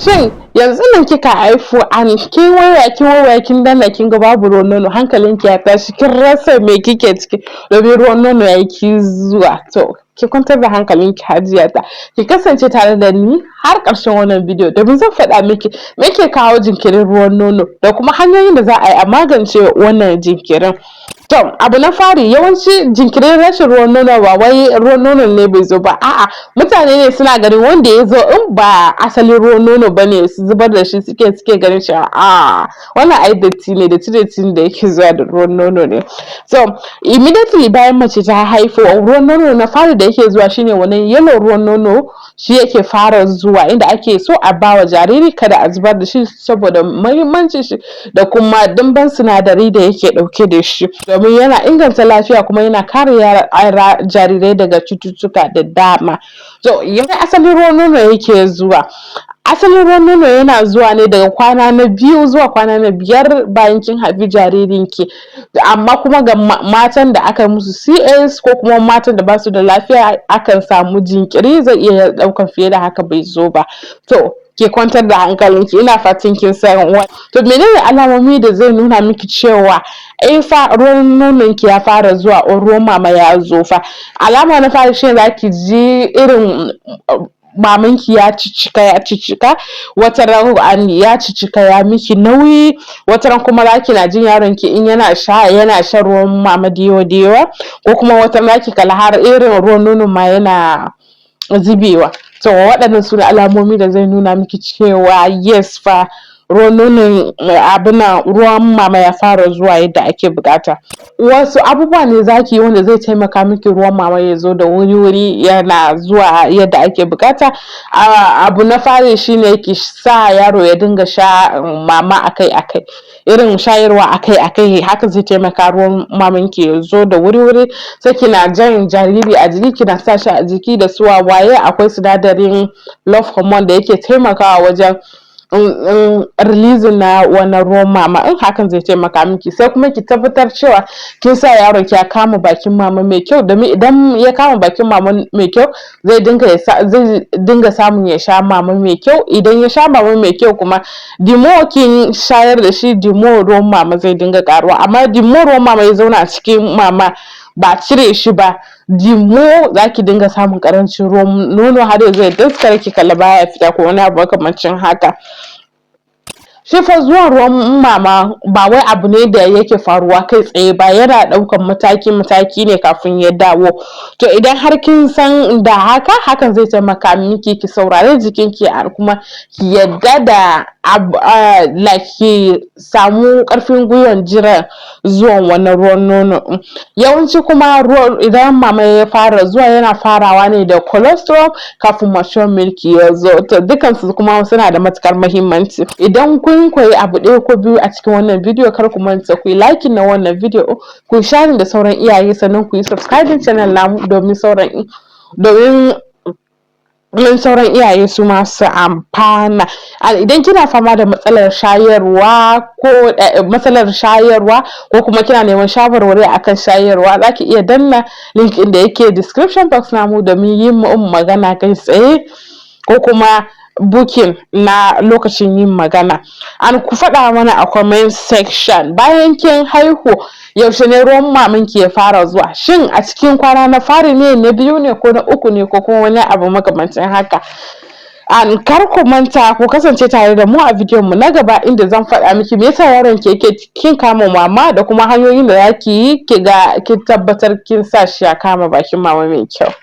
Shin yanzu nan kika haifu an kin waiwaya, kin waiwaya, kin danna, kin ga babu ruwan nono, hankalinki ya tashi, kin rasa me kike ciki domin ruwan nono ya ki zuwa? To, ki kwantar da hankalinki, hajiya ta. Ki kasance tare da ni har ƙarshen wannan bidiyo domin zan faɗa miki me ke kawo jinkirin ruwan nono da kuma hanyoyin da za a yi a magance wannan jinkirin. To, abu na fari, yawanci jinkirin rashin ruwan nono ba wai ruwan nonon ne bai zo ba, a'a, mutane ne suna ganin wanda ya zo in ba asalin ruwan nono ba ne su zubar da shi. Suke ganin cewa a wannan ai datti ne, datti dattin da yake zuwa da ruwan nono ne. So immediately bayan mace ta haifu, ruwan nono na fari da yake zuwa shine wannan yellow ruwan nono. Shi yake fara zuwa, inda ake so a bawa jariri, kada a zubar da shi saboda muhimmancin shi da kuma dimbin sinadarai da yake ɗauke da shi, domin yana inganta lafiya kuma yana kare yara, jarirai daga cututtuka da dama. To, yanda asalin ruwan nono yake zuwa: asalin ruwan nono yana zuwa ne daga kwana na 2 zuwa kwana na 5 bayan kin haifi jaririnki. Amma kuma ga matan da aka musu CS ko kuma matan da basu da lafiya, akan samu jinkiri, zai iya ɗaukan fiye da haka bai zo ba. To, ki kwantar da hankalinki, ina fatan kin san. To, menene alamomi da zai nuna miki cewa eh fa, ruwan nononki ya fara zuwa, ruwan mama ya zo fa? Alama na fari shine zaki ji irin mamanki ya ciccika, ya ciccika. Wataran ya ciccika ya miki nauyi, wataran kuma zaki na jin yaron ki in yana sha, yana shan ruwan mama da yawa da yawa, ko kuma wataran zaki kalla har irin ruwan nonon ma yana zubewa. To, waɗannan sune alamomi da zai nuna miki cewa yes fa, ruwan nonon, abun nan, ruwan mama ya fara zuwa yadda ake buƙata. Wasu abubuwa ne zaki yi wanda zai taimaka miki ruwan mama ya zo da wuri-wuri, yana zuwa yadda ake buƙata? Abu na fari shine ki sa yaro ya dinga sha mama akai-akai, irin shayarwa akai-akai. Haka zai taimaka ruwan mamanki ya zo da wuri-wuri. Sai kina jan jariri a jiki, kina sa shi a jiki da su waye. Akwai sinadarin love hormone da yake taimakawa wajen releasing na wannan ruwan mama in hakan zai taimaka miki. Sai kuma ki tabbatar cewa kin sa yaron ki ya kama bakin mama mai kyau, domin idan ya kama bakin mama mai kyau, zai dinga samun ya sha mama mai kyau. Idan ya sha mama mai kyau kuma, the more kin shayar da shi, the more ruwan mama zai dinga ƙaruwa. Amma the more ruwan mama ya zauna a cikin mama ba cire shi ba, the more zaki dinga samun ƙarancin ruwan nono, har ya zo ya daskare, ki kalla baya fita ko wani abu makamancin haka. Shi fa zuwan ruwan mama ba wai abu ne da yake faruwa kai tsaye ba, yana ɗaukan mataki mataki ne kafin ya dawo. To, idan har kin san da haka, hakan zai taimaka miki ki saurari jikinki, kuma ki yadda da like ki samu ƙarfin gwiwan jiran zuwan wannan ruwan nono ɗin. Yawanci kuma ruwan, idan mama ya fara zuwa, yana farawa ne da colostrum kafin mature milk ya zo. To, dukansu kuma suna da matuƙar muhimmanci. Idan kun koyi abu ɗaya ko biyu a cikin wannan bidiyo, kar ku manta ku yi liking na wannan bidiyo, ku yi sharing da sauran iyaye, sannan ku yi subscribing channel namu domin sauran iyaye su ma su amfana. Idan kina fama da matsalar shayarwa ko kuma kina neman shawarwari akan shayarwa, zaki iya danna link ɗin da yake description box namu domin yin magana kai tsaye ko kuma booking na lokacin yin magana. An ku faɗa mana a comment section, bayan kin haihu, yaushe ne ruwan mamanki ya fara zuwa? Shin a cikin kwana na fari ne, na biyu ne, ko na uku ne, ko kuma wani abu makamancin haka? An kar ku manta ku kasance tare da mu a bidiyon mu na gaba, inda zan faɗa miki me yasa yaron ki yake kin kama mama da kuma hanyoyin da zaki yi ki ga kin tabbatar kin sa shi ya kama bakin mama mai kyau.